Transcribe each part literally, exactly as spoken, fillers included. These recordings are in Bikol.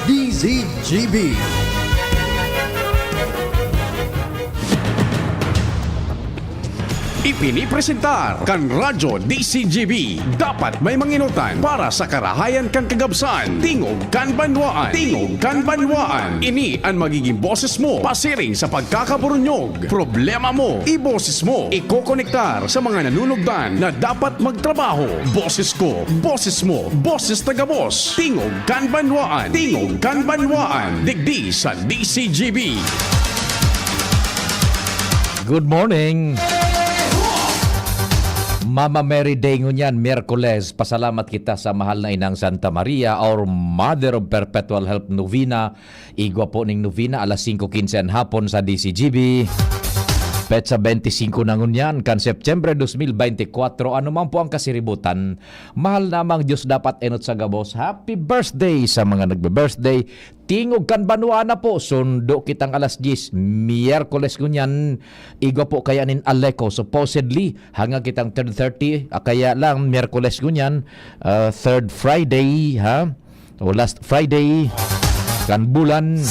D Z G B. Ipinipresentar kan Radyo D C G B. Dapat may manginutan para sa karahayan kan kagabsan. Tingog kan banwaan. Tingog kan banwaan. Ini an magiging boses mo pasiring sa pagkakaburunyog. Problema mo, iboses mo. Ikokonektar sa mga nanunugdan na dapat magtrabaho. Boses ko, boses mo, boses taga-Boss. Tingog kan banwaan. Tingog kan banwaan. Digdi sa D C G B. Good morning. Mama Mary Day ngunyan, Miyerkules. Pasalamat kita sa mahal na Inang Santa Maria, our Mother of Perpetual Help Novena. Igwa po ning novena, alas singko quince an hapon sa D C G B. Petsa twenty-five na ngunyan, kan Setyembre dos mil beintikwatro. Ano man po ang kasiributan, mahal namang Diyos dapat enot sa gabos. Happy birthday sa mga nagbe-birthday. Tingog kan banwa na po, sundo kitang alas diyes, Miyerkules ngunyan, igwa po kaya nin Aleco, supposedly, hanggang kitang ten thirty, ah, kaya lang, Miyerkules ngunyan, ah, third Friday, ha? O last Friday, kan bulan,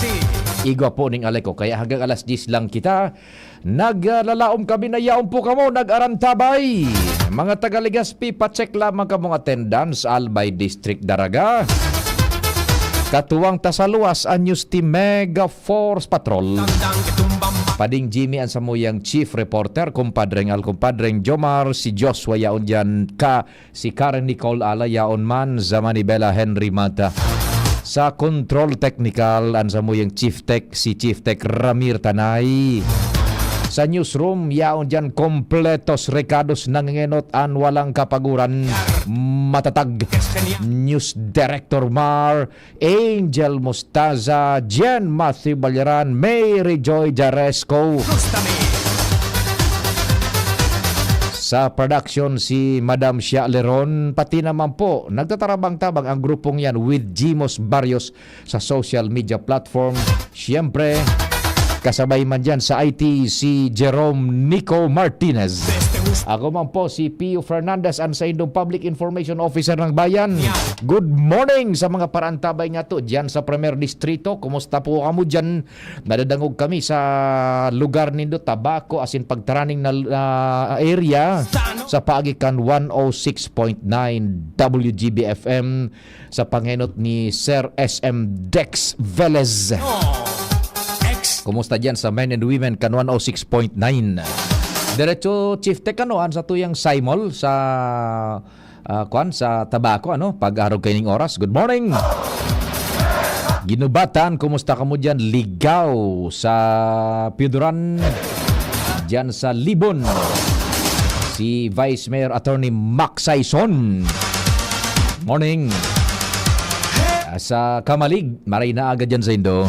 igwa po ning Aleco. Kaya hanggang alas diyes lang kita, naglalaom kami na yaon po kamo nag-arantabay. Mga taga Legazpi, pa-check lamang kamong attendance, Albay District, Daraga. Katuwang ta sa luwas, an News Team Mega Force Patrol. Pading Jimmy an samuyang chief reporter, kumpadreng Al, kumpadreng Jomar, si Joshua yaon diyan ka si Karen Nicole Ala yaon man sa Manibela Henry Mata. Sa control technical, an samuyang Chief Tech, si Chief Tech Ramir Tanay. Sa newsroom, yaon diyan kompletos rekados, nangengenot an walang kapaguran. Matatag. News Director Mar Angel Mostaza, Jen Matthew Balyaran, Mary Joy Jaresco. Sa production, si Madam Shia Leron, pati naman po, nagtatarabang-tabang ang grupong yan with Jimos Barrios sa social media platform. Siyempre, kasabay man dyan sa I T, si Jerome Nico Martinez. Ako man po, si Pio Fernandez, ang saindong Public Information Officer ng Bayan. Good morning sa mga paraantabay nga to dyan sa Primer Distrito. Kumusta po kamo dyan? Nadadangog kami sa lugar nindo, Tabaco, asin pagtaraning na, ah, area sa paagi kan one oh six point nine W G B F M sa pangenot ni Sir S M Dex Velez. Kumusta dyan sa men and women kan one oh six point nine? Diretso, Chief Tech, ano, an sa tuyang Saimol sa, ah, kwan, sa Tabaco, ano, pag-arog kaining oras. Good morning! Ginubatan, kumusta kamo dyan? Ligaw sa Pioduran, dyan sa Libon. Si Vice Mayor Attorney Mac Saison. Morning. Sa Camalig, maray na aga dyan sa indo.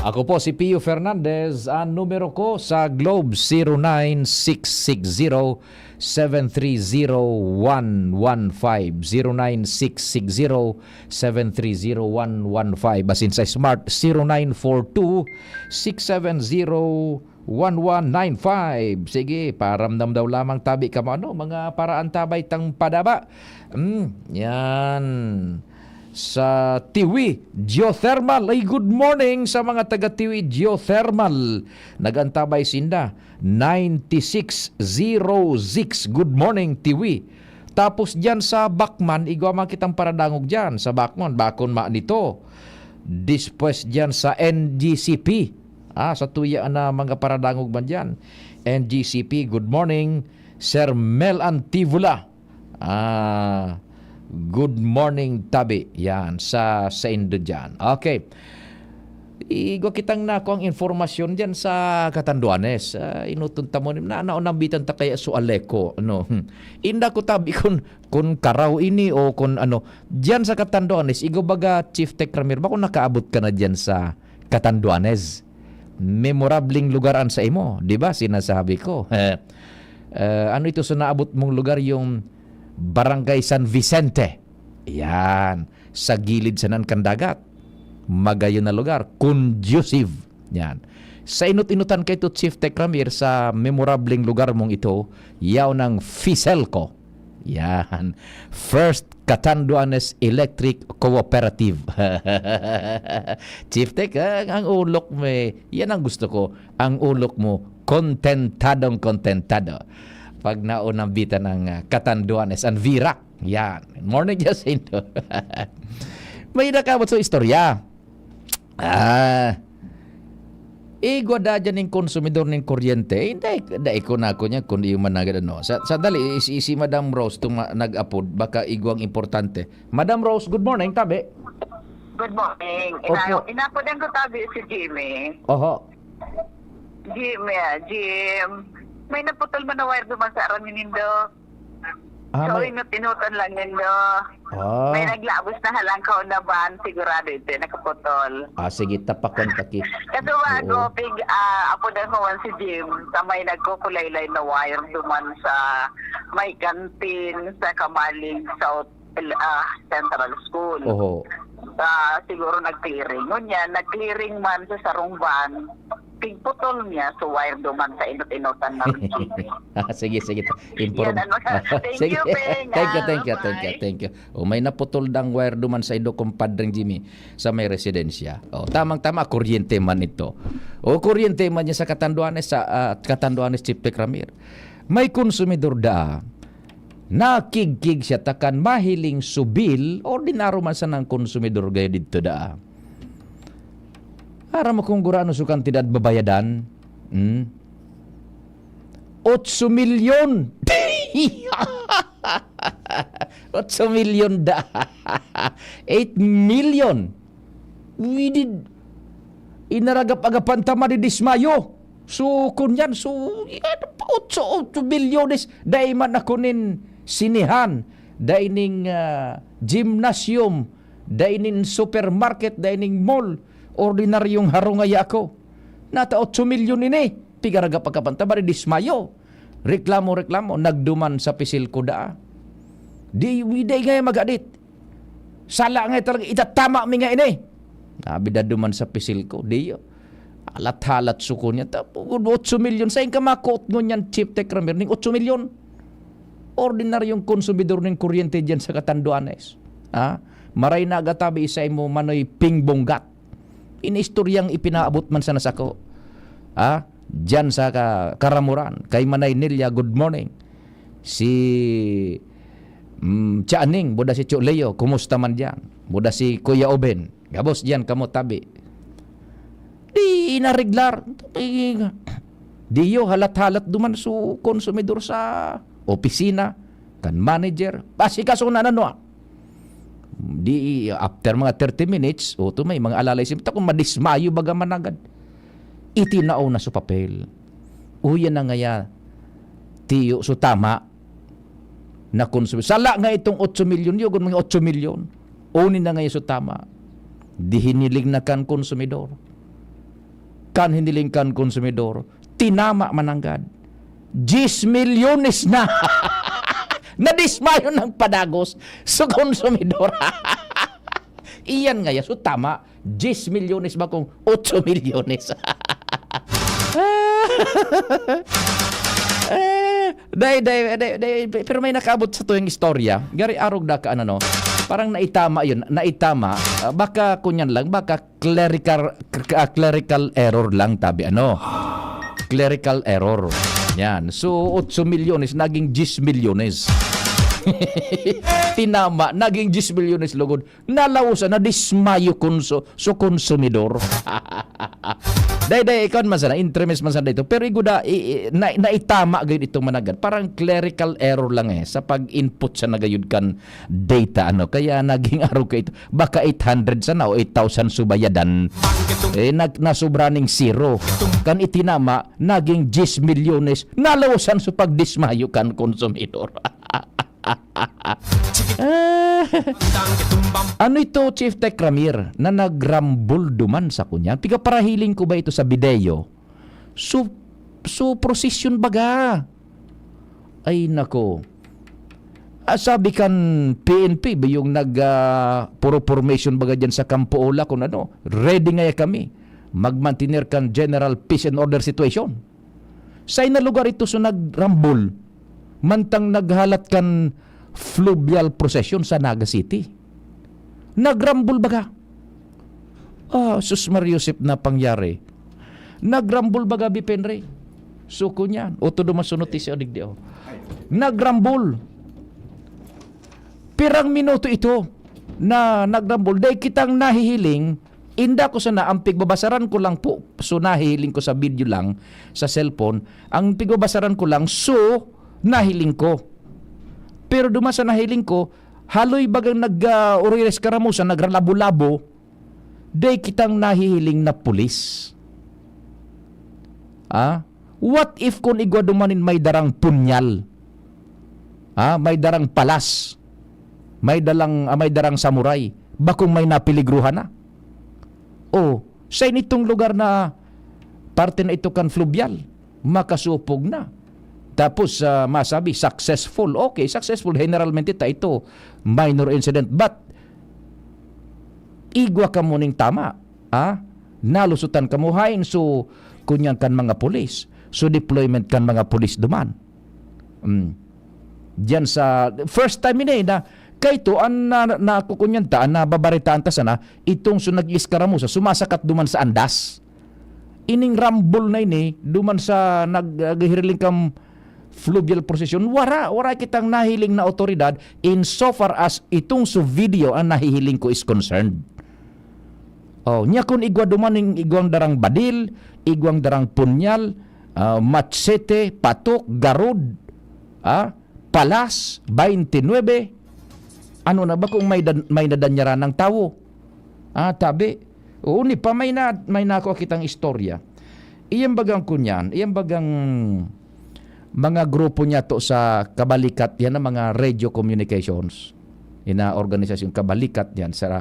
Ako po si Pio Fernandez. Ang numero ko sa Globe, zero nine six six zero seven three zero one one five. Zero nine six six zero seven three zero one one five. Asin sa Smart, zero nine four two six seven zero one one nine five. Sige, paramdam daw lamang tabi kamo, ano, mga paraantabay tang padaba. Hmm, yan. Sa Tiwi Geothermal. Ay, good morning sa mga taga Tiwi Geothermal. Nag-antabay sinda. Ninety-six zero six. Good morning, Tiwi. Tapos diyan sa Bacman, igwa man kitang paradangog diyan sa Bacman, bakon ma nito. Dispues diyan sa N G C P. Ah, sa tuya na mga paradangog man diyan. N G C P, good morning. Sir Mel Antivula. Ah, good morning, tabi. Yan, sa, sa indo diyan. Okay. Igwa kitang nakuang informasyon diyan sa Catanduanes. Ah, inuton ta mo ni, na, naunambitan ta kaya so Aleco, ano. Hmm. Inda ko tabi kun, kun karaw ini o kun ano. Diyan sa Catanduanes, igwa baga, Chief Tech Ramir, bako nakaabot ka na diyan sa Catanduanes. Memorableng lugar an sa imo, di ba? Sinasabi ko. Eh, eh, ano ito sa naabot mong lugar, yung Barangay San Vicente? Yan. Sa gilid sanan kan dagat. Magayon na lugar. Conducive. Yan. Sa inot-inotan kay to, Chief Tech Ramir, sa memorableng lugar mong ito, yaon ang Fiselco. Yan. First Catanduanes Electric Cooperative. Chief Tech, ah, ang ulok mo eh. Yan ang gusto ko. Ang ulok mo, kontentadong kontentado. Pag naunambitan ng ah, Catanduanes, ang Virac. Yan. Morning, Jacinto. May nakabot sa istorya. Ah, igwa da dyan ning konsumidor ning kuryente. Eh, dai, dai ko na ako niya kung iyo man agad ano. Sa, sandali, si, si Madam Rose itong ma- nag-apod. Baka igwang importante. Madam Rose, good morning, tabi. Good morning. Opo. Ina, inapodan ko tabi si Jimmy. Oho. Jimmy, ah, Jim. May naputol man na wire duman sa aram nindo. Ah, So, may, inot-inotan lang nindo. ah, May naglabos na halangkaw na ban, sigurado ito, nakaputol. ah, sige, tapakon taki. Kasi bago, Oo. pig, ah, apodan ko man si Jim, sa may nagkukulaylay na wire duman sa may kantin sa Kamalig South ah, Central School. Oho. Ah, siguro nag-clearing. Ngunyan, nag-clearing man sa sarong van, pigputol niya, so wire duman sa inot-inotan na routine. Ah, sige, sige. Inform. Yan, ano, thank Sige. you, Peng. Thank you, Ah, thank you, thank you, bye. thank you. O, may naputol dang wire duman sa indo, kumpadreng Jimmy, sa may residensya. O, tamang-tama, kuryente man ito. O, kuryente man niya sa Catanduanes, sa ah, Catanduanes, Chief Tech Ramir. May konsumidor da, nakigkig siya takan mahiling subil, ordinaryo man sanang konsumidor gaya dito da. Aram mo kung gurano sa kantidad babayadan? Hmm? Otso milyon! Otso milyon da! Eight million! We did inaragap-agapan ta madidismayo. So, kunyan, so, yan, otso, otso bilyones, dai man ako nin sinehan, dai ning ah, gymnasium, dai nin supermarket, dai ning mall, ordinaryong harong ngaya ako. Nata otso milyon ini, pigaragap-agapan ta madidismayo. Reklamo, reklamo, nagduman sa pisil ko daa. Di, di ngaya magadit. Sala nga talaga, itatama mi nga ini. Nabi da duman sa pisil ko, diyo. Halat-halat suko niya. Tapos, otso milyon. Sain ka makuot ngunyan, Chief Tech Ramir, ning otso milyon? Ordinaryong konsumidor ning kuryente diyan sa Catanduanes. Ha? Maray na agatabi isay mo manoy pingbonggat. Inistoryang ipinaabot man sana sako. Ha? Diyan sa ka- Karamuran. Kay Manay Nelia, good morning. Si mm, Tia Aning, buda si Tio Leo, kumusta man diyan? Buda si Kuya Oben. Gabos diyan kamo tabi. Di nareglar. Di, diyo halat-halat duman so konsumidor sa opisina kan manager. Basi kaso na ano ah. Di after mga thirty minutes, o to may mga alalay simta kung madismayo baga managad. Itinao na sa papel. Uyan na ngaya, tiyo, so tama na konsumidor. Sala nga itong otso milyon, yugon mga otso milyon. Uni na ngayon so tama. Di hiniling na kan konsumidor. Kan hiniling kan konsumidor, tinama mananggad. Diyes milyones na. Nadismayo ng padagos sa konsumidor. Iyan ngaya, so tama. Diyes milyones ba kung otso milyones? Eh, day, day, day, day, pero may nakabot sa tuyang istorya. Gari arog da ka, ano, no? Parang naitama yun, naitama. Ah, baka kunyan lang, baka clerical, k- ah, clerical error lang, tabi, ano? Clerical error. Yan. So, otso milyones, naging diyes milyones. Tinama, naging diyes milyones, lugod. Nalausan, nadismayo kun so, so konsumidor. Day, day, ikaw man sana, intermes man sana dito. Pero iguda, i, i, na, naitama gayud itong managad. Parang clerical error lang eh, sa pag-input sa nagayud kan data, ano. Kaya naging araw ka ito. Baka eight hundred sana o eight thousand subayadan. Eh, nag, nasubra ning zero. Kan itinama, naging diyes milyones. Nalausan sa pagdismayo kan konsumidor. Ah, ano ito, Chief Tech Ramir, na nagrambol duman sa kunyan? Piga parahiling ko ba ito sa video? So, so procession baga. Ay, nako. Ah, sabi kan P N P, ba yung nag ah, puro formation baga dyan sa Campo Ola, kung ano, ready ngaya kami. Magmantener kan general peace and order situation. Sa ina lugar ito so nagrambol, mantang naghalat kan fluvial procession sa Naga City. Nagrambol baga. Ah, sus Maria Josep na pangyari. Nagrambol baga, Bipenre. Suko niyan. O todo masunod ti siya digdi, oh. Nagrambol. Pirang minuto ito na nagrambol. Dai kitang nahihiling. Inda ko sana, ang pigbabasaran ko lang po. So, nahihiling ko sa video lang, sa cellphone. Ang pigbabasaran ko lang, so, nahiling ko. Pero duman sa nahiling ko, haloy bagang nag, ah, orires karamusa, nagralabo-labo, dai kitang nahihiling na pulis. Ah? What if kun igwa duman nin may darang punyal? Ah, may darang palas? May dalang, ah, may darang samurai? Bakong may napeligruhan na? O, sa initong lugar na parte na ito kan fluvial, makasupog na. Tapos, ah, masabi, successful. Okay, successful. Generalmente ta ito, minor incident. But, igwa kamo ning tama. Ah? Nalusutan kamo. Hain so, kunyan kan mga pulis. So, deployment kan mga pulis duman. Mm. Diyan sa, first time ini na, kaito, an na, na, kukunyan ta, an nababaritaan ta sana, itong so nag-iiskaramusa, sumasakat duman sa andas. Ining rambol na ini, duman sa nag-, naghihiriling kan fluvial procession, wara, wara kitang nahiling na otoridad in so far as itong so video ang nahihiling ko is concerned. Oh, nya kun igwa duman ning igwang darang badil, igwang darang punyal, ah, matsete, patok, garod, ah, palas, baynte nuebe. Ano na ba kung may dan-, may nadanyaran ng tawo? Ah, tabi. Oo, ni pa may na, may nako kitang istorya. Iyang bagang kunyan, iyang bagang mga grupo niya to sa kabalikat, yan ang mga radio communications. Ina organisasyon kabalikat yan sa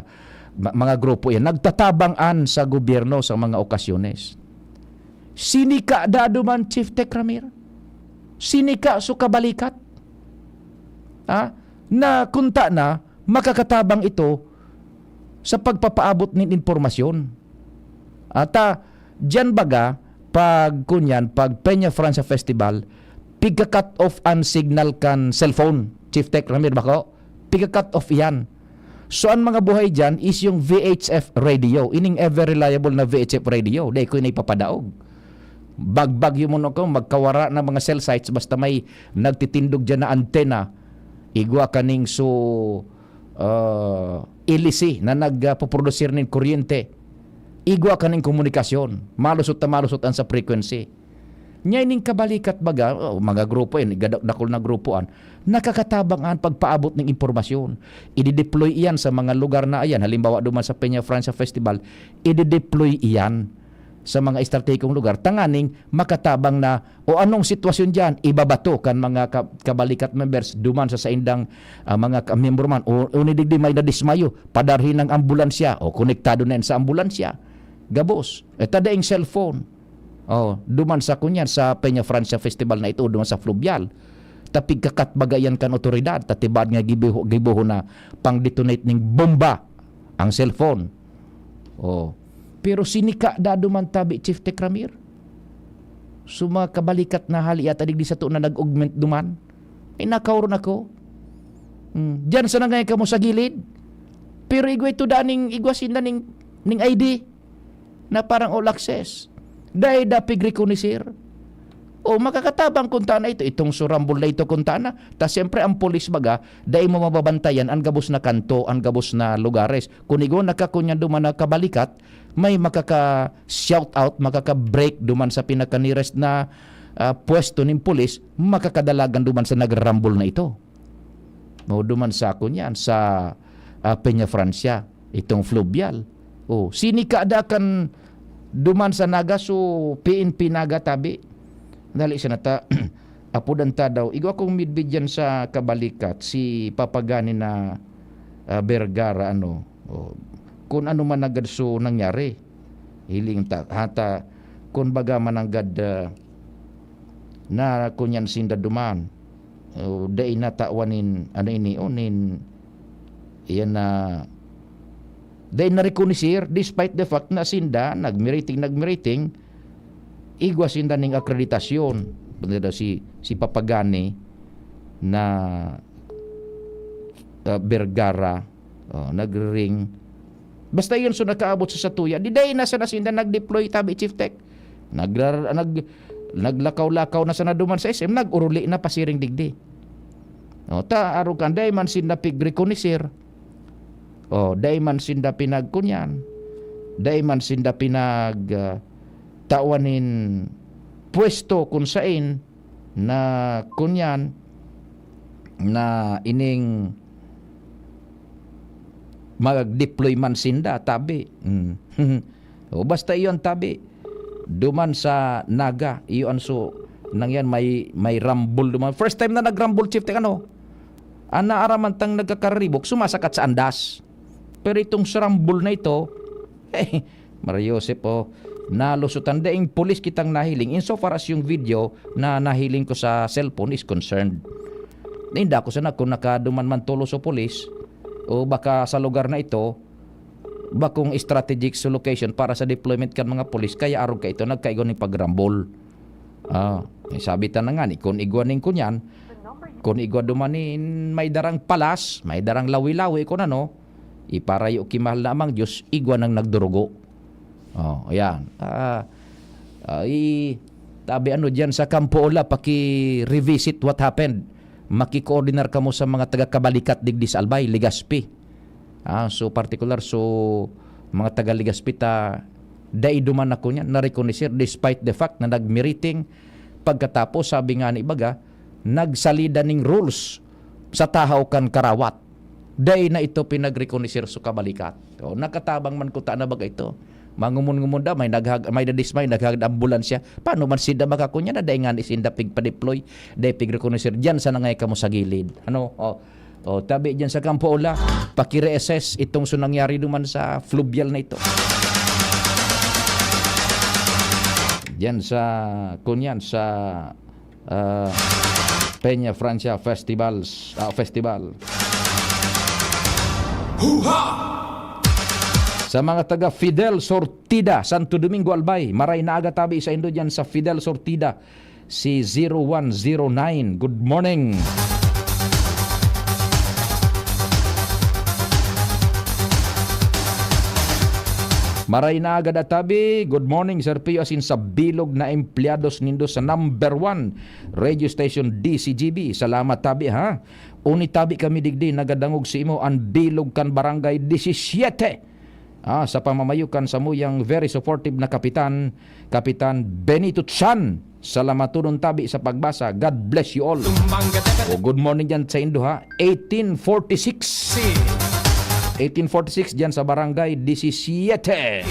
ma-, mga grupo yan. Nagtatabang an sa gobyerno sa mga okasyones. Sinika dado man, Chief Tech Ramir. Sinika so kabalikat. Ha? Na kunta na, makakatabang ito sa pagpapaabot nin impormasyon. At, ah, diyan baga, pag kunyan, pag Peña Francia Festival, pigka-cut off an signal kan cellphone. Chief Tech Ramir, bako? Pigka-cut off iyan. So, an mga buhay diyan is yung V H F radio. Ining ever reliable na V H F radio. Dai ko na ipapadaog. Bagbag yung muna ko, magkawara na mga cell sites basta may nagtitindog diyan na antena. Igwa kaning so, ah, L E C na nagpoprodusir nin kuryente. Igwa kaning komunikasyon. Malusot na malusot an sa frequency. Nya ining kabalikat baga, oh, mga grupo yan, igada-, dakul na grupo an, nakakatabang an pagpaabot ning impormasyon. Idideploy iyan sa mga lugar na ayan, halimbawa duman sa Peña Francia Festival, idideploy iyan sa mga estratehikong lugar, tanganing makatabang na o anong sitwasyon diyan, ibabato kan mga ka-, kabalikat members duman sa saindang, ah, mga ka-, miyembro man, o, o ni digdi may nadismayo, padarhin ng ambulansya, o konektado na yan sa ambulansya. Gabos, eh, ta daing cellphone. Oh, duman sa kunyan, sa Peña Francia Festival na ito, duman sa Fluvial. Ta pigka-cut baga yan kan otoridad, ta tibaad nga gibuho, gibuho na pang-detonate ning bomba ang cellphone. Oh. Pero sinika dado man tabi, Chief Tech Ramir. So, mga kabalikat na hali yata digdi sato na nag-augment duman. Ay, nakaw ron ako. Hmm. Diyan sa nangay kamo sa gilid. Pero igwa ito daning, igwa sinda ning, ning I D na parang all access. Dai da pigrekonoser. O, makakatabang kunta na ito, itong surambol na ito kunta na. Ta siyempre, ang pulis baga, dai mo mababantayan ang gabos na kanto, ang gabos na lugares. Kun igwa nakakunyan duman na kabalikat, may makaka-shout out, makaka-break duman sa pinaka-nearest na, ah, pwesto nin pulis, makakadalagan duman sa nagrarambol na ito. O, duman sa kunyan, sa, ah, Peña Francia, itong Fluvial. O, sinika da kan duman sa Naga, so P N P Naga tabi. Dali siya nata, apodan ta daw. Igwa kong midbid dyan sa kabalikat, si Papagani na, ah, Vergara, ano. O, kun ano man agad so nangyari. Hiling ta, hata, kun baga man nanggad, ah, na kunyan sinda duman. O, dai natawan nin, ano ini, o, nin, iyan na, dai na-reconocer, despite the fact na sinda, nagmiriting, nagmiriting, igwa sinda ning akreditasyon. Punta daw si, si Papagani na ah, Vergara, oh, nagring. Basta yun, so nakaabot sa satuya. Di dai na sana sinda nag-deploy, tabi, Chief Tech. Nag-, nag-, naglakaw-lakaw na sana duman sa S M, nag-uruli na pasiring digdi. Oh, ta, arog kan, dai man sinda pigrekonisir. Oh, dai man sinda pinagkunyan. Dai man sinda pinag, ah, tawan nin pwesto kun sain na kunyan na ining mag-deploy man sinda, tabi. Mm. O, basta iyon, tabi. Duman sa Naga, iyo an su-, nang yan, may, may rambol duman. First time na nagrambol, Chief Tech, ano? An naaraman tang nagkakaribok, sumasakat sa andas. Pero itong sa rambol na ito, eh, Mario Joseph, oh, nalusutan. Daing pulis kitang nahiling. Insofar as yung video na nahiling ko sa cellphone is concerned. Inda ko sana kung nakaduman man tulos o pulis, o baka sa lugar na ito, bakong strategic so location para sa deployment kan mga pulis, kaya arog ka ito, nagkaigwa ning pagrambol. Ah, eh, sabi ta na nga ni, kun igwa ning kunyan, kun igwa duman nin may darang palas, may darang lawi-lawi, kun ano, iparayo ki mahal na Amang Diyos, igwa nang nagdurugo. Oh, ayan. Ah, ay, tabi ano diyan sa Kampo Ola, paki-revisit what happened. Makikoordinar kamo sa mga taga Kabalikat digdi sa Albay, Legazpi. Ah, so partikular, so mga taga Legazpi ta, dai duman ako niyan, narekonoser despite the fact na nagmiriting pagkatapos, sabi nga ni ibaga, nagsalida ning rules sa tahaw kan karawat. Dai na ito pinagrekonoser sa Kabalikat. O, nakatabang man kuta na baga ito. Mangumon-ngumon da, may naghag-, may nadismay, naghagad ambulansya. Paano man sinda makakunya na dai nga ni sinda pigpa-deploy, dai pigrekonoser? Diyan sana ngay kamo sa gilid. Ano? O, o, tabi diyan sa Kampo Ola, paki-reassess itong so nangyari duman sa fluvial na ito. Diyan sa, kunyan, sa ah, Peña Francia Festivals, ah, Festival. Sa mga taga Fidel Sortida, Santo Domingo, Albay, maray na aga tabi sa indo diyan sa Fidel Sortida, si zero one zero nine. Good morning. Maray na aga da tabi. Good morning, Sir Pio, asin sa bilog na empleyados nindo sa number one radio station, D C G B. Salamat tabi, ha. Uni tabi kami digdi, nagadangog sa imo an bilog kan Barangay Disisiete. Ah, sa pamamayo kan samuyang very supportive na kapitan, Kapitan Benito Chan. Salamatodon tabi sa pagbasa. God bless you all. O, good morning diyan sa indo, ha. Eighteen forty-six. Eighteen forty-six diyan sa Barangay Disisiete.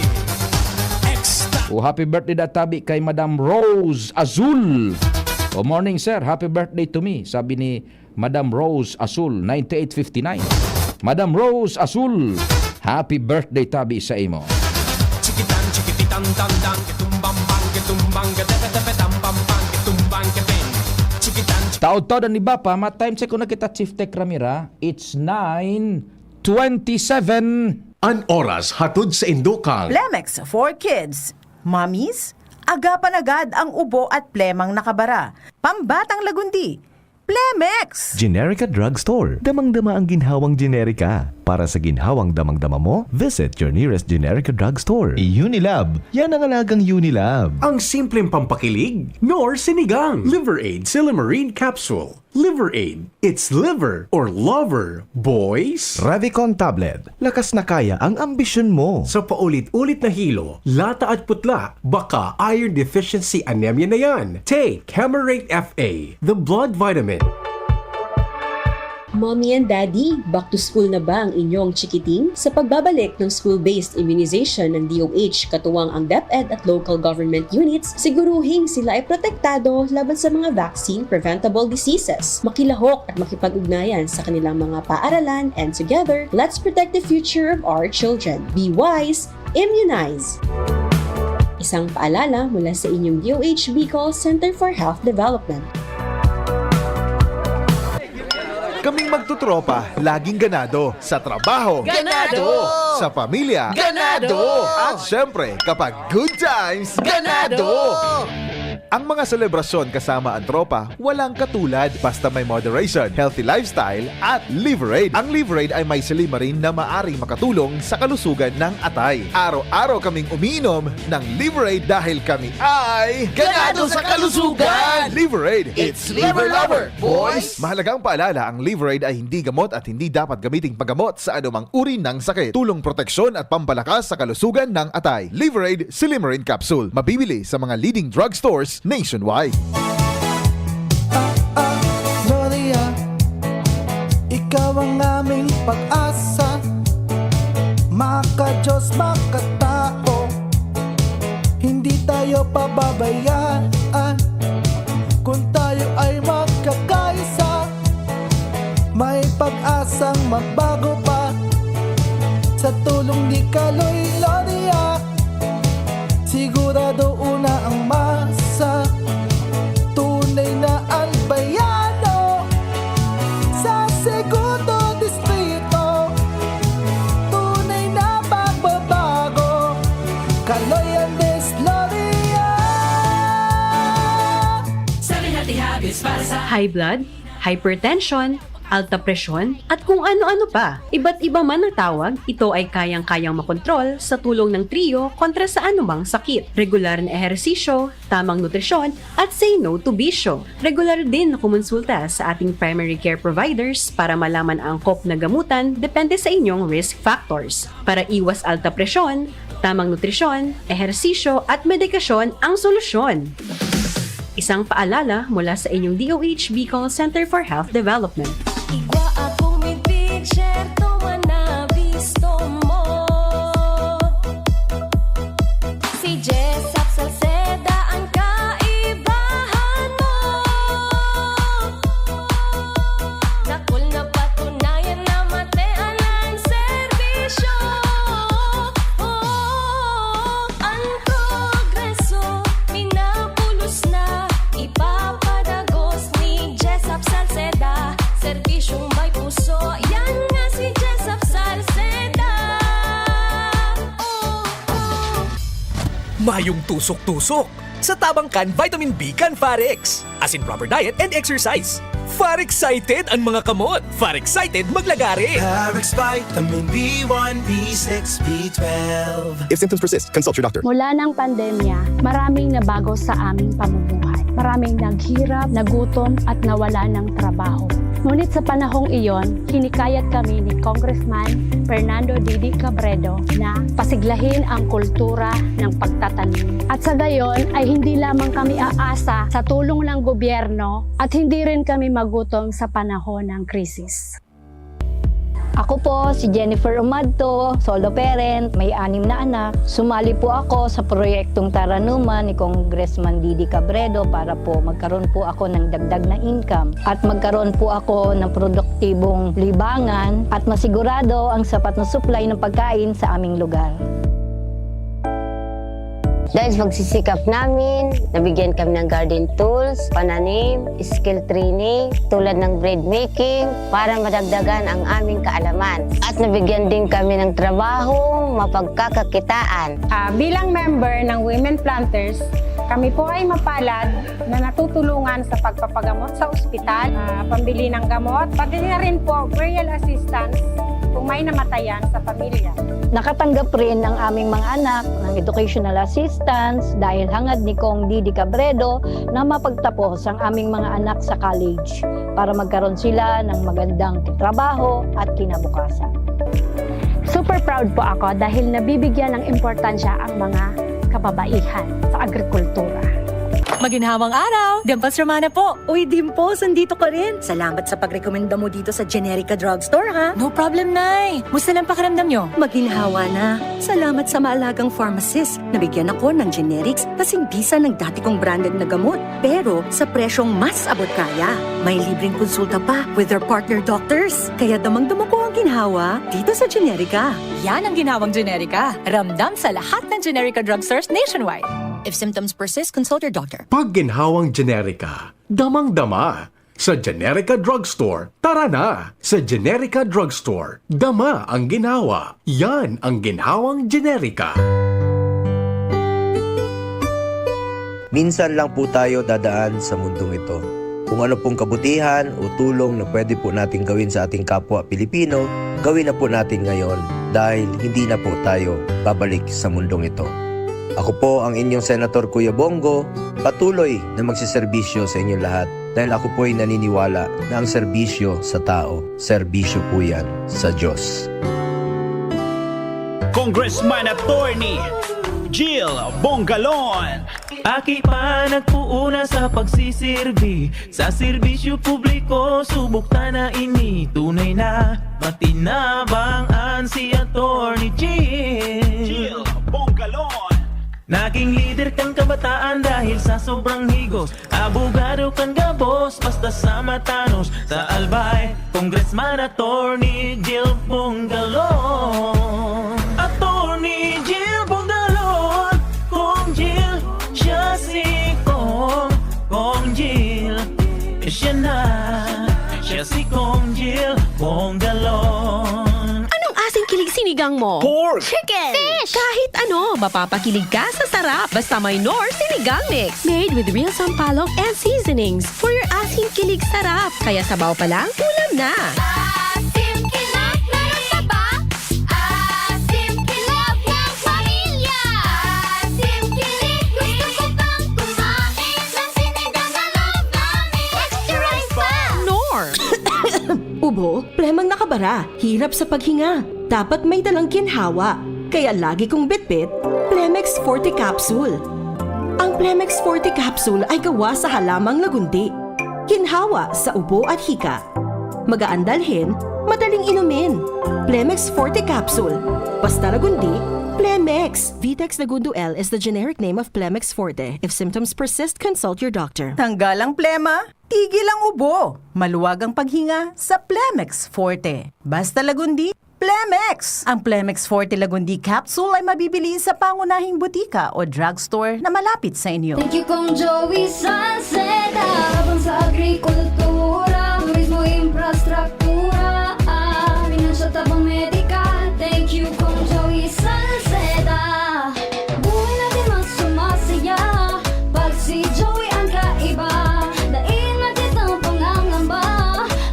O, happy birthday da tabi kay Madam Rose Azul. O, morning, sir. Happy birthday to me, sabi ni Madam Rose Azul, ninety-eight fifty-nine. Madam Rose Azul, happy birthday tabi sa imo. Chikitan, chikititan, tan, tan, kitumbang, bang, kitumbang, gatepe, tepe, tambang, bang, kitumbang, keteng. Chikitan, chik- Taod-taod an iba pa, ma-time check ko na kita, Chief Tech Ramira. It's nine twenty-seven. An oras hatod sa indo kan Plemex for Kids. Mommies, agapan agad ang ubo at plemang nakabara. Pambatang lagundi, Plemex! Generica Drugstore. Damang-dama ang ginhawang Generica. Para sa ginhawang damang-dama mo, visit your nearest Generica Drugstore. Unilab. Yan ang alagang Unilab. Ang simpleng pampakilig, nor sinigang. Liver Aid Silymarin Capsule. Liver Aid. It's liver or lover, boys. Revicon Tablet. Lakas na kaya ang ambisyon mo. Sa paulit-ulit na hilo, lata at putla, baka iron deficiency anemia na yan. Take Camerate F A, the blood vitamin. Mommy and Daddy, back to school na ba ang inyong chikiting? Sa pagbabalik ng school-based immunization ng D O H, katuwang ang DepEd at local government units, siguruhing sila ay protektado laban sa mga vaccine-preventable diseases. Makilahok at makipag-ugnayan sa kanilang mga paaralan, and together, let's protect the future of our children. Be wise, immunize! Isang paalala mula sa inyong D O H Bicol Center for Health Development. Kaming magtotropa, laging ganado. Sa trabaho, Ganado! Sa pamilya, Ganado! At syempre, kapag good times, Ganado! Ang mga selebrasyon kasama ang tropa, walang katulad basta may moderation, healthy lifestyle, at Liverade. Ang Liverade ay may silymarin na maaring makatulong sa kalusugan ng atay. Araw-araw kaming umiinom ng Liverade dahil kami ay ganado sa kalusugan! Liverade, it's Liver Lover, boys! Mahalagang paalala, ang Liverade ay hindi gamot at hindi dapat gamiting paggamot sa anumang uri ng sakit. Tulong proteksyon at pampalakas sa kalusugan ng atay. Liverade Silymarin Capsule. Mabibili sa mga leading drugstores nationwide. Ah, ah, Gloria, ikaw ang aming pag-asa. Maka-Diyos, makatao, hindi tayo pababayaan. Kung tayo ay magkakaisa, may pag-asang magbago pa. Sa tulong ni Kaloy Gloria, sigurado una ang masa. Tunay na albayano sa segundo distrito. Tunay na pagbabago, Kaloy Andes Gloria. Seven Healthy Habits para sa High blood, hypertension, alta presyon, at kung ano-ano pa. Iba't iba man ang tawag, ito ay kayang-kayang makontrol sa tulong ng trio kontra sa anumang sakit. Regular na ehersisyo, tamang nutrisyon, at say no to bisyo. Regular din na kumonsulta sa ating primary care providers para malaman ang angkop na gamutan depende sa inyong risk factors. Para iwas alta presyon, tamang nutrisyon, ehersisyo at medikasyon ang solusyon. Isang paalala mula sa inyong DOH Bicol Center for Health Development. Igwa akong mid-pitcher, tuman na bisto mo. Si Jessop Salceda ang kaibahan mo. Dakul na patunayan na matean ang serbisyo. Oh, ang progreso, minabulos na, ipapadagos ni Jessop Salceda. Serbisyong may puso, yan nga si Jessop Salceda. Oh, oh. Mayong tusok-tusok sa tabang kan vitamin B kan Farex. As in proper diet and exercise. Far excited an mga kamot. Far excited maglagare. Parex Vitamin B one, B six, B twelve. If symptoms persist, consult your doctor. Mula ng pandemya, maraming nabago sa aming pamumuhay. Maraming naghirap, nagutom at nawala ng trabaho. Ngunit sa panahong iyon, hinikayat kami ni Congressman Fernando Didi Cabredo na pasiglahin ang kultura ng pagtatanim. At sa gayon ay hindi lamang kami aasa sa tulong ng gobyerno at hindi rin kami magutom sa panahon ng krisis. Ako po si Jennifer Umadto, solo parent, may anim na anak. Sumali po ako sa proyektong Taranuman ni Congressman Didi Cabredo para po magkaroon po ako ng dagdag na income at magkaroon po ako ng produktibong libangan at masigurado ang sapat na supply ng pagkain sa aming lugar. Dahil sa pagsisikap namin, nabigyan kami ng garden tools, pananim, skill training, tulad ng bread making, para madagdagan ang aming kaalaman. At nabigyan din kami ng trabahong mapagkakakitaan. Ah, bilang member ng Women Planters, kami po ay mapalad na natutulungan sa pagpapagamot sa ospital, ah, pambili ng gamot, pati na rin po burial assistance kung may namatayan sa pamilya. Nakatanggap rin ang aming mga anak ng educational assistance dahil hangad ni Cong Didi Cabredo na mapagtapos ang aming mga anak sa college para magkaroon sila ng magandang trabaho at kinabukasan. Super proud po ako dahil nabibigyan ng importansya ang mga kababaihan sa agrikultura. Maginhawang araw! Dimples Romana po! Uy, Dimples, andito ka rin! Salamat sa pagrekomenda mo dito sa Generica Drugstore, ha? No problem, Nay! Musta lang pakiramdam nyo? Maginhawa na! Salamat sa maalagang pharmacist. Nabigyan ako ng generics kasing bisa ng dati kong branded na gamot, pero sa presyong mas abot kaya. May libreng konsulta pa with their partner doctors. Kaya damang-dama ko ang ginhawa dito sa Generica. Yan ang ginhawang Generica. Ramdam sa lahat ng Generica drugstores nationwide. If symptoms persist, consult your doctor. Pag ginhawang Generica, damang-dama. Sa Generica Drugstore, tara na! Sa Generica Drugstore, dama ang ginhawa. Yan ang ginhawang Generica. Minsan lang po tayo dadaan sa mundong ito. Kung ano pong kabutihan o tulong na pwede po nating gawin sa ating kapwa Pilipino, gawin na po natin ngayon dahil hindi na po tayo babalik sa mundong ito. Ako po ang inyong Senator Kuya Bongo, patuloy na magseserbisyo sa inyong lahat dahil ako po'y naniniwala na ang serbisyo sa tao, serbisyo po yan sa Diyos. Congressman Attorney Jill Bongalon. Aki pa nagpuuna sa pagsisirbi sa serbisyo publiko, subok ta na ini tunay na matinabang an si Attorney Jill. Jill Bongalon. Naging lider kan kabataan dahil sa sobrang higos. Abogado kan gabos, basta sa matanos. Sa Albay, Congressman Attorney Jill Bongalon. Attorney Jill Bongalon, Kong Jill, siya si Kong, Kong Jill. Siya na, siya si Kong Jill Bongalon. Anong asing kilig sinigang mo? Pork! Chicken! Fish! Kahit ano, mapapakilig ka sa sarap. Basta may Knorr Sinigang Mix. Made with real sampalok and seasonings for your asing kilig sarap. Kaya sabaw pa lang, ulam na. Asim kilig, meron pa ba? Asim kilig ng pamilya. Asim kilig, gusto ko pang kumain ng sinigang na loob namin. Extra rice pa! Knorr! Ubo, plemang nakabara, hirap sa paghinga. Dapat may dalang ginhawa. Kaya lagi kong bitbit, Plemex Forte Capsule. Ang Plemex Forte Capsule ay gawa sa halamang lagundi. Ginhawa sa ubo at hika. Magaan dalhin, madaling inumin. Plemex Forte Capsule. Basta lagundi, Plemex. Vitex Lagundo L is the generic name of Plemex Forte. If symptoms persist, consult your doctor. Tanggal ang plema, tigil ang ubo. Maluwag ang paghinga sa Plemex Forte. Basta lagundi, Plemex! Ang Plemex Forte Lagundi Capsule ay mabibili sa pangunahing butika o drugstore na malapit sa inyo. Thank you, Kong Joey Salceda. Habang sa agrikultura, turismo, infrastruktura, ah, pinansyal, tabang medikal. Thank you, Kong Joey Salceda. Buhay natin mas sumasaya pag si Joey ang kaiba. Dai na kitang pangangamba,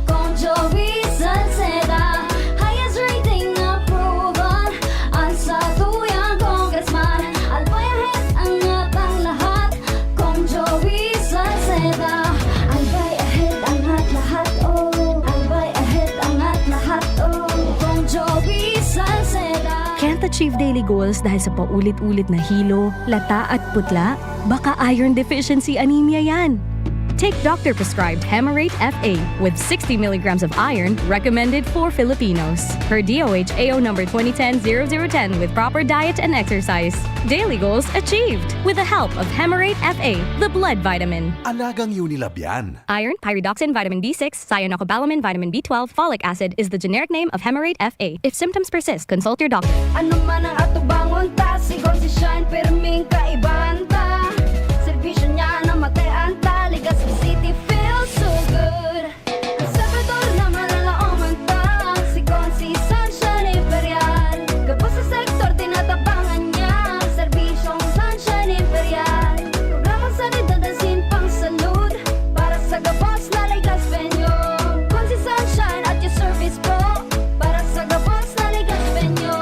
Kong Joey Salceda. Highest rating na proven, ang satuyang congressman. Albay ahead, angat ang lahat, Kong Joey Salceda. Albay ahead, angat lahat, oh. Albay ahead, angat lahat, oh. Kong Joey Salceda. Can't achieve daily goals dahil sa paulit-ulit na hilo, lata at putla? Baka iron deficiency anemia yan. Take doctor-prescribed Hemarate F A with sixty milligrams of iron recommended for Filipinos, per D O H A O number twenty ten zero zero ten, with proper diet and exercise. Daily goals achieved with the help of Hemarate F A, the blood vitamin. Alagang Unilab yan. Iron, pyridoxine, vitamin B six, cyanocobalamin, vitamin B twelve, folic acid is the generic name of Hemarate F A. If symptoms persist, consult your doctor. Ano man ang atubangon ta, si Gonzi Shine, pirming kaibahan ta. Serbisyo niya na matean ta, Legazpi City feels so good. Ang Salvador na malalaoman ta, si Gonzi Sunshine Imperial. Gabos sa sektor, tinatabangan niya, serbisyong Sunshine Imperial. Programang sanidad asin pangsalud, para sa gabos na Legazpeño. Gonzi Sunshine at your service po, para sa gabos na Legazpeño.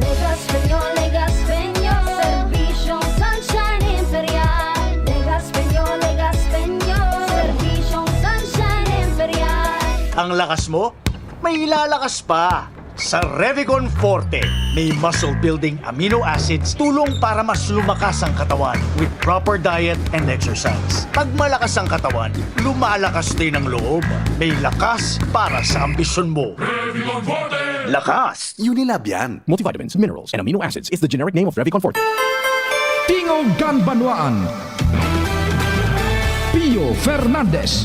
Legazpeño, Legazpeño, serbisyong Sunshine Imperial. Legazpeño, Legazpeño, serbisyong Sunshine Imperial. Ang lakas mo, may ilalakas pa. Sa Revicon Forte, may muscle-building amino acids, tulong para mas lumakas ang katawan with proper diet and exercise. Pag malakas ang katawan, lumalakas din ang loob. May lakas para sa ambisyon mo. Lakas! Unilab yan. Multivitamins, minerals, and amino acids is the generic name of Revicon Forte. Tingog kan Banwaan. Pio Fernandez.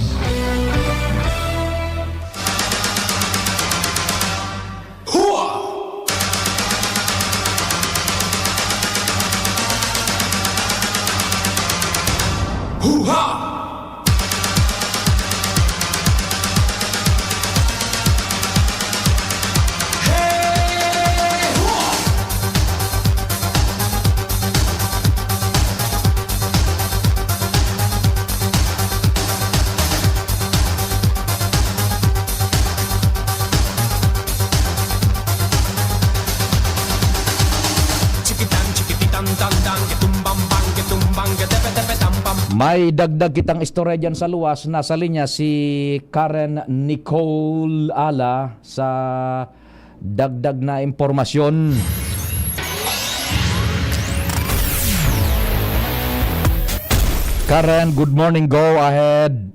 May dagdag kitang istorya dyan sa luwas. Nasa linya si Karen Nicole Ala sa dagdag na impormasyon. Karen, good morning. Go ahead.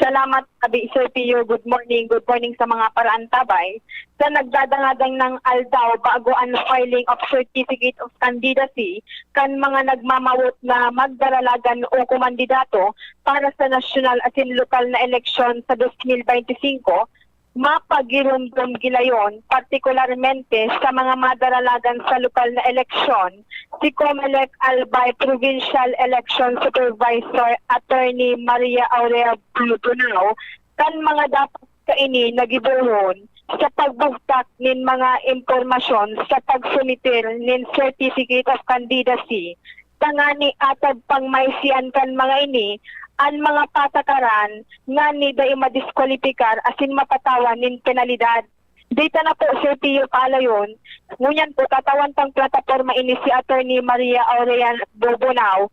Salamat, Abi, Sir Pio. Good morning. Good morning sa mga paraantabay. Sa nagdadangadang ng aldaw bago ang filing of Certificate of Candidacy kan mga nagmamawot na magdaralagan o kumandidato para sa nasyonal asin lokal na eleksyon sa dos mil bente singko, mapagirumdom gilayon, partikularmente sa mga madaralagan sa lokal na eleksyon, si Comelec Albay Provincial Election Supervisor Attorney Maria Aurea Bulbunao kan mga dapat kaini na gibohon sa pagbugtak nin mga impormasyon sa pagsumitir nin Certificate of Candidacy, tangani atad pangmaisian kan mga ini an mga patakaran ngani dai madiskwalipikar asin mapatawan nin penalidad. Data na po, Sir Pio Palayon, ngunyan po, tatawan pang plataporma ini si Attorney Maria Aurean Bobonao,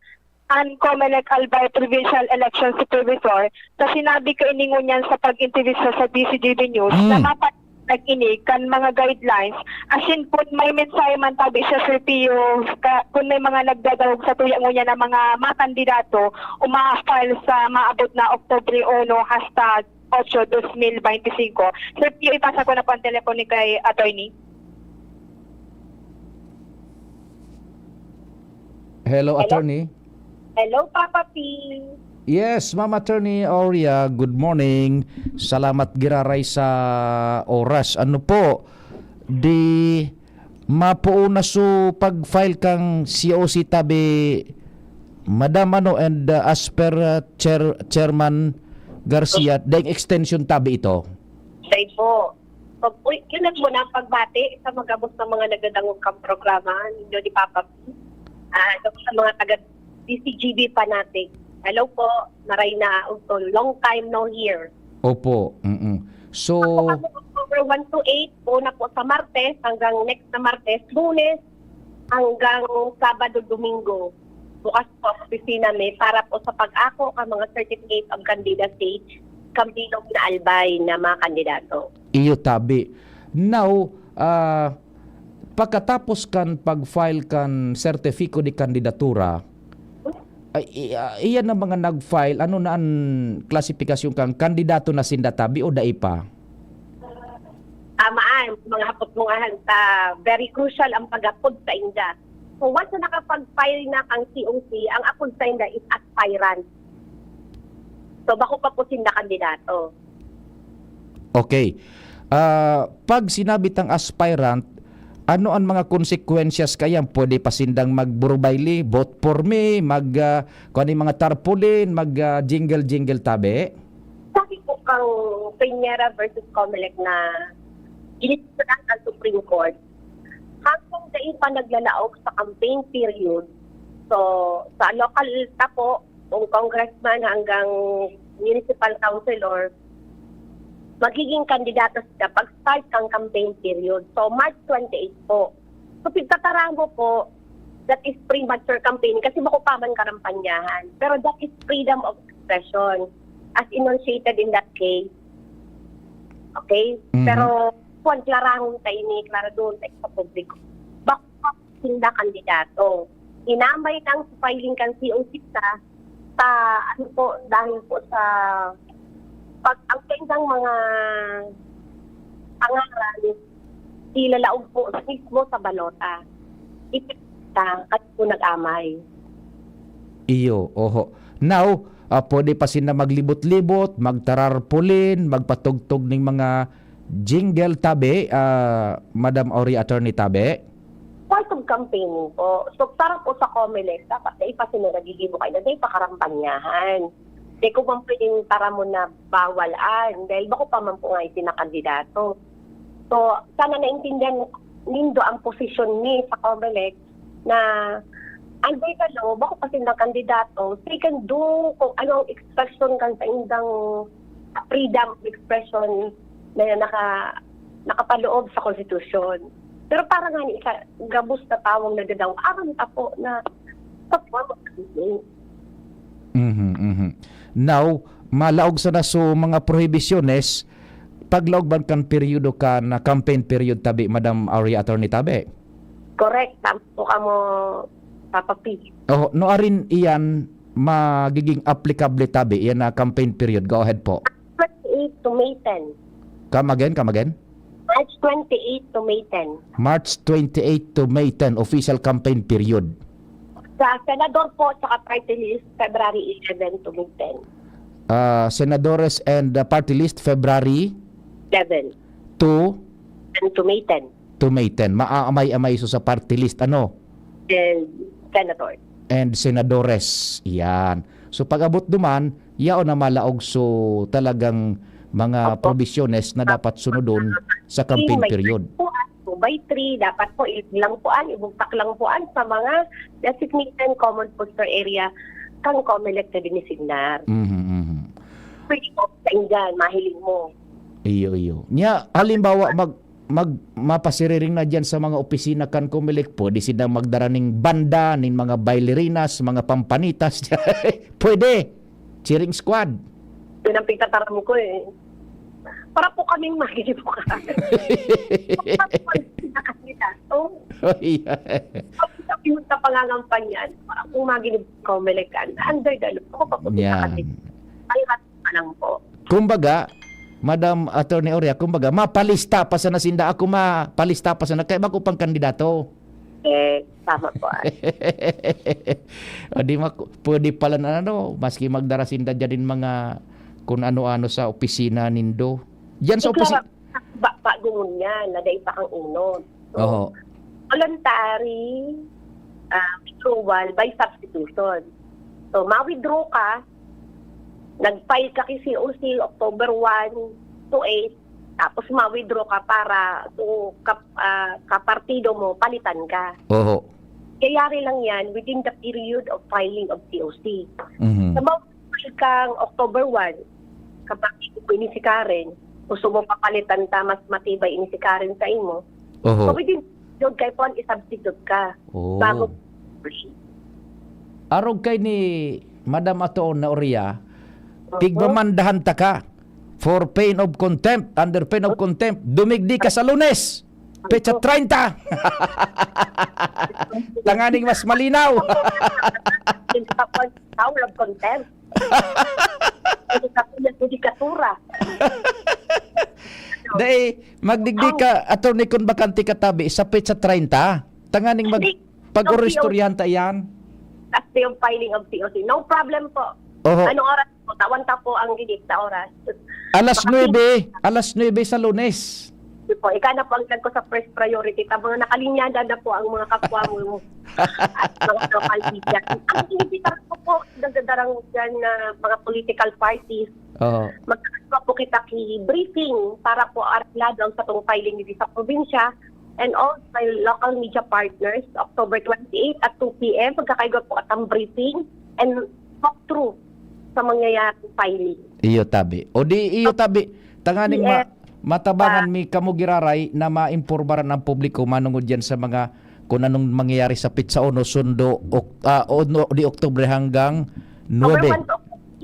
an Comelec Albay Provincial Election Supervisor, sa sinabi kaini ngunyan sa pag-interview sa, sa D C G B News, Mm. na mapanag ini kan mga guidelines. Asin, kun may mensahe man tabi siya, Sir Pio, ka, kun may mga nagdadangog sa tuya ngunyan na mga makandidato, uma-file sa maabot na Oktubre uno hasta otso, dos mil bente singko. Sir Pio, ipasa ko na po ang telepono kay attorney. Hello, Hello? Attorney. Hello, Papa P. Yes, Ma'am Attorney Aurea, good morning. Salamat giraray sa oras. Ano po, di mapuo na su pag-file kang C O C tabi, Madam, ano, and, uh, as per, uh, Chair-, Chairman Garcia, daing extension tabi ito? Say po. So, uy, yun lang muna ang pagbati sa magabos ng mga nagdadangog kang programa ninyo ni Papa P. Ah, sa mga taga D C G B fanatic. Hello po, maray na ugtong. Long time no hear. Opo. Mm-mm. So, Ako kami October one to eight, po na po sa Martes hanggang next na Martes, Lunes hanggang Sabado, Domingo. Bukas po ang opisina mi para po sa pag-ako ka mga certificate of candidacy kan bilog na albay na mga kandidato. Iyo tabi. Now, ah, pagkatapos kan pag-file kan sertifiko de kandidatura, ay, i-, ah, iyan ang mga nag-file, ano na ang klasifikasyon kan kandidato na sinda tabi o dai pa? Tamaan, mga hapot mo nga ta, very crucial ang pag-apod sa inda. So once na nakapag-file na kang C O C, ang apod sa inda is aspirant. So bako pa po sinda kandidato. Okay. Ah, pag sinabi tang aspirant, ano ang mga konsekwensyas kayan? Pwede pa sindang magburubayli, vote for me, mag, ah, kung ano yung mga tarpaulin, mag, ah, jingle-jingle tabi? Sabi po kang Peñera versus Comelec na ginisita ang Supreme Court, hanggang dai pa naglalaog sa campaign period. So, sa local ta po, kung congressman hanggang municipal councilor, magiging kandidato sila pag-start kang campaign period. So, March twenty-eight po. So, pigtataramo po, that is premature campaigning kasi bako pa man karampanyahan. Pero that is freedom of expression as enunciated in that case. Okay? Mhm. Pero, kung klarahon ta ini, klaradon ta sa publiko. Bako pa sinda kandidato. Inamay lang sa filing kan C O C sa, sa, ano po, dahil po sa pag, ang kanyang mga pangaran, ilalaog po mismo sa balota. Ipita, kasi po nag-amay. Iyo, oho. Now, ah, pwede pa sinda maglibot-libot, magtararpulin, magpatugtog ning mga jingle tabi, ah, Madam Ori Attorney tabi? Part of campaigning po. So, para po sa Comelec, dapat na ipasin na nagiging kayo na, dahil pakarampanyahan. Di ko man pwedeng para mo na bawal an, dahil bako pa man po nga itinakandidato. So, sana naintindihan nindo ang posisyon ni sa Comelec na under the law, bako pa sila kandidato, so they can do kung ano ang expression kan sa indang freedom of expression na naka, nakapaloob sa konstitusyon. Pero para nga ni isa, gabos na tawang nadadaw, aram ta po na sa form of campaign. Mhm, mhm. Now, malaog sana so mga prohibisyones, paglaog man kan peryodo kan campaign period tabi, Madam Aurea, Attorney tabi? Correct. Tama po kamo, Papa P. Oh, no arin iyan magiging applicable tabi, iyan na campaign period. Go ahead po. Twenty-eight to May ten. Come again, come again? March twenty-eight to May ten. March twenty-eight to May ten, official campaign period. Sa senador po, saka party list, February eleven to May ten. Ah, senadores and, ah, party list, February Eleven. To? And to May ten. To May ten. Maamay-amay so sa party list, ano? And senator. And senadores. Yan. So, pag-abot duman, yaon na malaog so talagang mga Opo. Provisiones na dapat sunodon sa campaign May period. Kuan, by three, dapat po, i-, lang po an, ibugtak lang po an sa mga designated common posture area kang Comelec na dinisignar. Mhm, mhm. Pwede po sa Indian, mahiling mo. Iyo, iyo. Nya, halimbawa, mag-, mag-, mapasiriring na diyan sa mga opisina kan Comelec, pwede sila magdara ning banda, nin mga bailarinas, mga pampanitas. Pwede. Cheering squad. Yun ang pagtataram ko eh. Para po kaming magigibo ka. Para po kaming nakakandidato. Oh, yeah. Tapos sa pinunta pangangampanya, para po magigibo ka, Comelec, under the law. Ako pa po Yan. Nakakandidato. Ay, rat pa lang po. Kumbaga, Madam Attorney Oria, kumbaga, mapalista pa sana sinda. Ako mapalista pa sana. Kaya bako pang kandidato. Eh, tama po, ah. O, di mak-, pwede pala na ano, maski magdara sinda dyan din mga kung ano-ano sa opisina nindo. Dyan sa Di, opisina. Klaro, ba-, bago ngunyan, na dai pa kang unod. So, Oho. Voluntary, ah, withdrawal by substitution. So, ma-withdraw ka, nag-file ka kay C O C October one to eight, tapos ma-withdraw ka para to kap-, ah, kapartido mo, palitan ka. Oho. Kayari lang yan within the period of filing of C O C. Mhm. Sa mga file kang October one, kapag ini si Karen, gusto mo papalitan ta, mas matibay ini si Karen sa imo, Oho. So, within, yun kay Pon, i-substitute ka. Oh. Bago. Arog kay ni Madam Attorney Oria, Mhm. Pigmamandahan ta ka for pain of contempt, under pain of contempt, dumigdi ka sa Lunes, petsa treinta. Tanganing mas malinaw. Power of contempt. Judikatura, judikatura. Dai, magdigdi ka, attorney, kun bakante ka tabi, sa petsa treinta. Tanganing mag-, Hindi. Pag-oristoryahan ta iyan. Last day of filing of C O C. No problem po. Oho. Anong oras po? Tawan ta po ang gigibo na oras. Alas Maka- nuebe, alas nuebe sa Lunes. Sige po, ika na po ang tag ko sa first priority. Ta mga nakalinyada na po ang mga kapwa mo at mga local media. Ang iniimbitahan ko po, nagdadarang dyan na mga political parties, Oo. Magkakaroon po kita ki briefing para po aralado ang satong filing dito sa probinsya and all my local media partners, October twenty-eight at two P M, magkakaigwa po atang briefing and walkthrough sa mangyayaring filing. Iyo, tabi. O di, iyo, tabi. Tanganing ma-, Yes. Matabangan Ah. mi kamo giraray na maimpormaran ang publiko manungod yan sa mga kung anong mangyayari sa petsa uno, sundo, ok-, ah, uno de Oktubre hanggang nuebe. October one to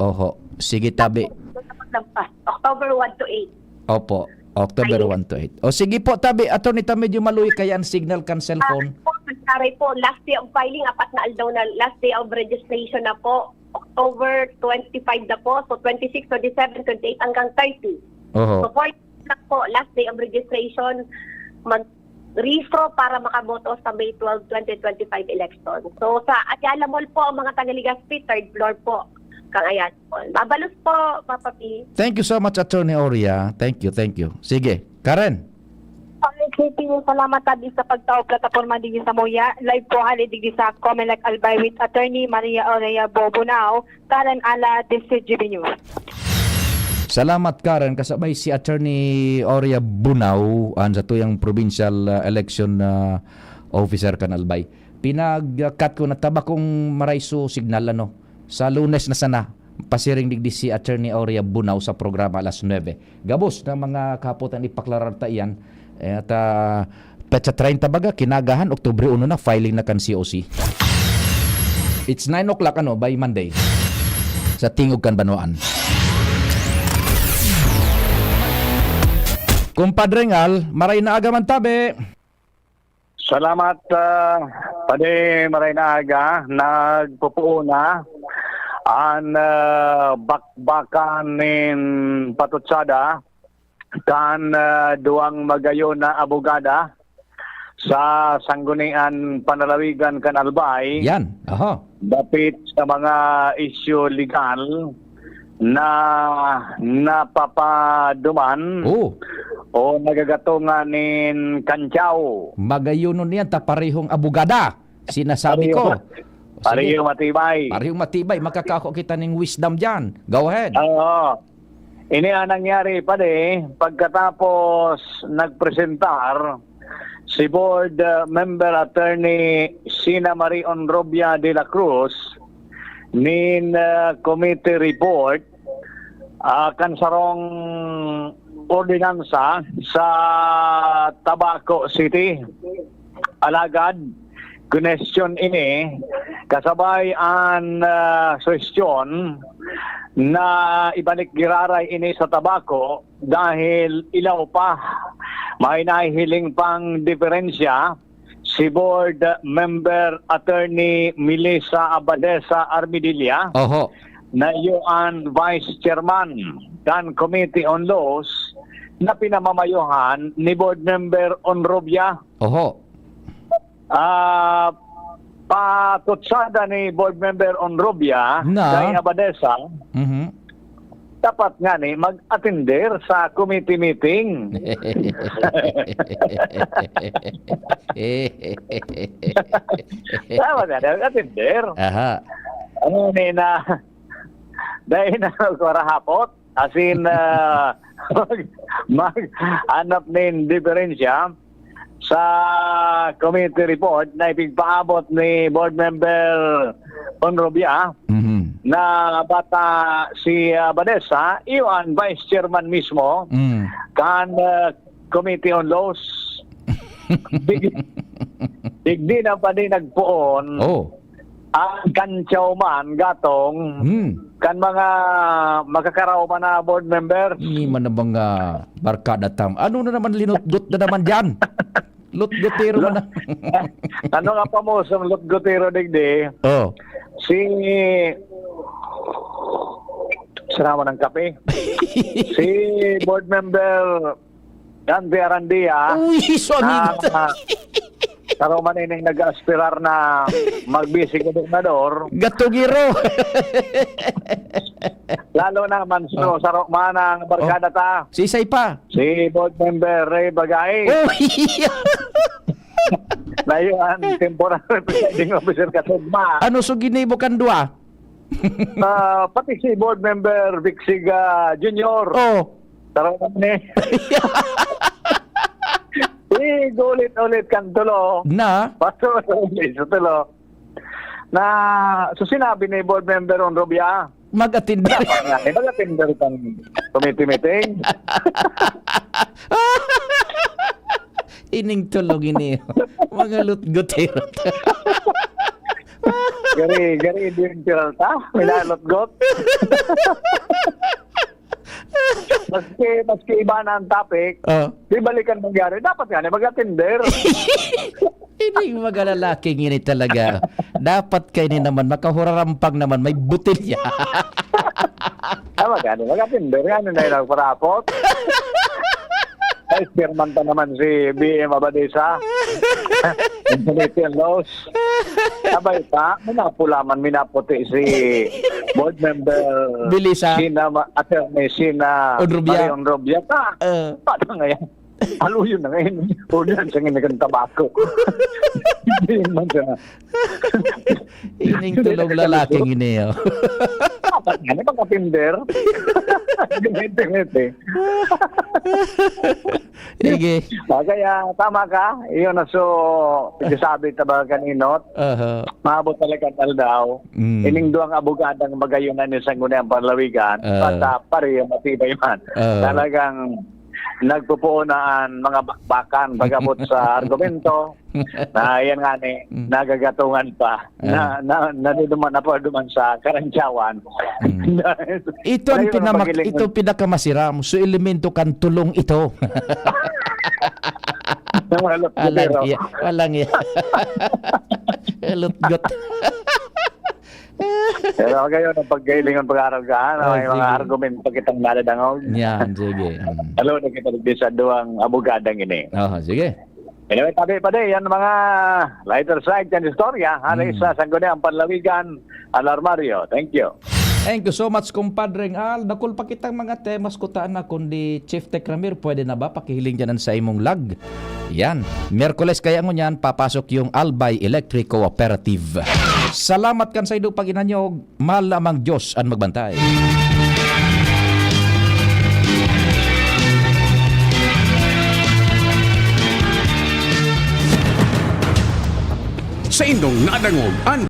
Oho. Sige, tabi. October one to eight. Opo. October Ayun. One to eight. O, sige po, tabi. Attorney, ta medyo maluya kaya ang signal kan cellphone. Ah, po, sorry po. Last day of filing, apat na aldaw na. Last day of registration na po. October twenty-five na po. So, twenty-six, twenty-seven, twenty-eight hanggang thirty. Oho. So, four lang po, last day of registration. Mag-, rehistro para makaboto sa May twelve, twenty twenty-five election. So, sa Ayala Mall po ang mga taga Legazpi, third floor po, kang Ayala Mall. Mabalos po, Papa P. Thank you so much, Attorney Oria. Thank you, thank you. Sige, Karen. Okay, sige, salamat tabi sa pagtao plataporma digdi sa Moya. Live po hali digdi sa Comelec Albay with Attorney Maria Oria Bobunao. Karen Ala, District G B News. Salamat, Karen. Kasabay si Attorney Oria Bunao, an satuyang provincial, ah, election, ah, officer kan Albay. Pinag-cut ko na, ta bakong marayso signal, ano. Sa Lunes na sana, pasiring digdi si Attorney Oria Bunao sa programa alas nuebe. Gabos na mga kahapotan ipaklarar ta iyan. Eh, at, ah, Petsa treinta baga, kinagahan, Oktubre uno na, filing na kan C O C. It's nine o'clock, ano, by Monday. Sa tingog kan banwaan. Kumpadre Ngal, maray na aga man tabi. Salamat, ah, Padi, maray na aga. Nagpupuon na an, ah, bakbakan nin patutsada kan, ah, duwang magayon na abogada sa Sanggunian Panlalawigan kan Albay. Yan. Aha. Dapit sa mga isyu legal na napapaduman Oh. o nagagatongan nin kantyaw. Magayonon yan, ta parehong abogada. Sinasabi Pareho ko. ma-, Sige. pareho matibay. Parehong matibay. Makakako kita ning wisdom dyan. Go ahead. Oo. Ini ang nangyari, Padi, pagkatapos nagpresentar si Board, uh, Member Attorney Sina Marie Onrobia de la Cruz nin, uh, committee report, ah, kan sarong ordinansa sa Tabaco City. Alagad, question ini, kasabay an, ah, suhestyon na ibalik giraray ini sa Tabaco dahil ilaw pa. May nahihiling pang diferensya si Board Member Attorney Melissa Abadesa Armidilla Oho. na iyo an Vice Chairman kan Committee on Laws na pinamamayohan ni Board Member Onrobia. Oho. Ah, patutsada ni Board Member Onrobia Na? kay Abadesa, Mhm. dapat ngani mag-atender sa committee meeting. Tama ka, mag-atender. Aha. Ano ni na, dahil na magwarahapot, as in, ah, mag, mag-hanap nin diferensya sa committee report na ipigpaabot ni Board Member Onrobia Mhm. na bata si, ah, Vanessa, iyo an vice chairman mismo Mm. kan, ah, Committee on Laws. Dig-, digdi na pa din nagpoon Oh. ang kantyaw man, gatong, Hmm. kan mga makakaraw man na board members. Ini man ang mga barkada tam. Ano na naman, linutgot na naman diyan? Lutgotero man na. Ano nga pamosong lutgotero digdi? Oh. Si, sarawan ng kape. Si board member Dante Arandia, Uy, so na, amigo. Saro man ining nag-aaspirar na mag-vice gobernador. Gatugiro. Lalo naman, so, Oh. saro man ang barkada Oh. ta. Si Isay pa? Si Board Member Ray Bagay. Oh, iya. Na iyo an temporary presiding officer kasugma. Ano so ginibo kan duwa? Ah, pati si Board Member Vixiga Junior. Oh. Tarawan ni. Igulit-ulit kan tulo. Na? Pastor ulit sa tulo. Na, so sinabi ni Board Member Onrobia, Mag-atender. Dapat nga, eh, mag-atender kan committee meeting. Ining tulog ini. Mga lutgotero. Gari, gari, adventural ta. Minalutgot. Maski, maski iba na ang topic, Oh. di balikan mangyari. Dapat nga, eh, mag-atender. Ining mga lalaking ini talaga. Dapat kaini naman, makahurarampang naman, may botelya. Tama ka, ano, mag-atender. Ano na yung nagparapot? Ay, chairman pa naman si B M Abadesa. Yung committee on laws. Sabay pa, minapula man, minaputi si board member Bilisa. Sina Ma-, Attorney Sina Onrubia. Marie Onrubia. Ta, Eh. paano nga yan? Aluyon na ngayon. Ordinansa ngayon ng tabako. Hindi man siya. Ining tulog lalaking ini, oh. Dapat nga, di ba, kapimder? Ganito, ganito, eh. Sige. Ah, kaya, tama ka. Iyon na so, sabi ta ba kaninot? Aha. Maabot talaga ang aldaw. Mm. Ining duwang abogadang magayon na ni Sangguniang Panlawigan, Ah. basta pareho matibay man. Ah. Talagang nagpupuon na an mga bakbakan pag-abot sa argumento na yan nga ni, Mm. nagagatungan pa, Ah. na, na, naduduman na pa duman sa karantyawan. Mm. Ito ang Ayun ang pinama-, paghiling ito ang pinakamasiram. So, elemento kan tulong ito. Ng mga lutgutero. Walang iya, walang iya. Lutgot. Pero ngayon, ang pagkailingon pag-aaral ka, ano, Oh, may mga sige. argumento kitang nadadangog. Yan, sige. Mm. Halo na kita digdi sa duwang abogadang ini. Oh, sige. Anyway, tabi pa din, yan mga lighter side kan istorya. Hali Mm. sa Sangguniang Panlawigan, Alarmario. Thank you. Thank you so much, Compadre Al. Dakul pa kitang mga temas kuta na, kundi Chief Tech Ramir, pwede na ba pakihiling dyan ang sa imong lag? Yan. Miyerkules kaya ngunyan, papasok yung Albay Electric Cooperative. Salamat kan saindo pag-inanyog. Mahal lamang Diyos an magbantay. Saindong nadangog an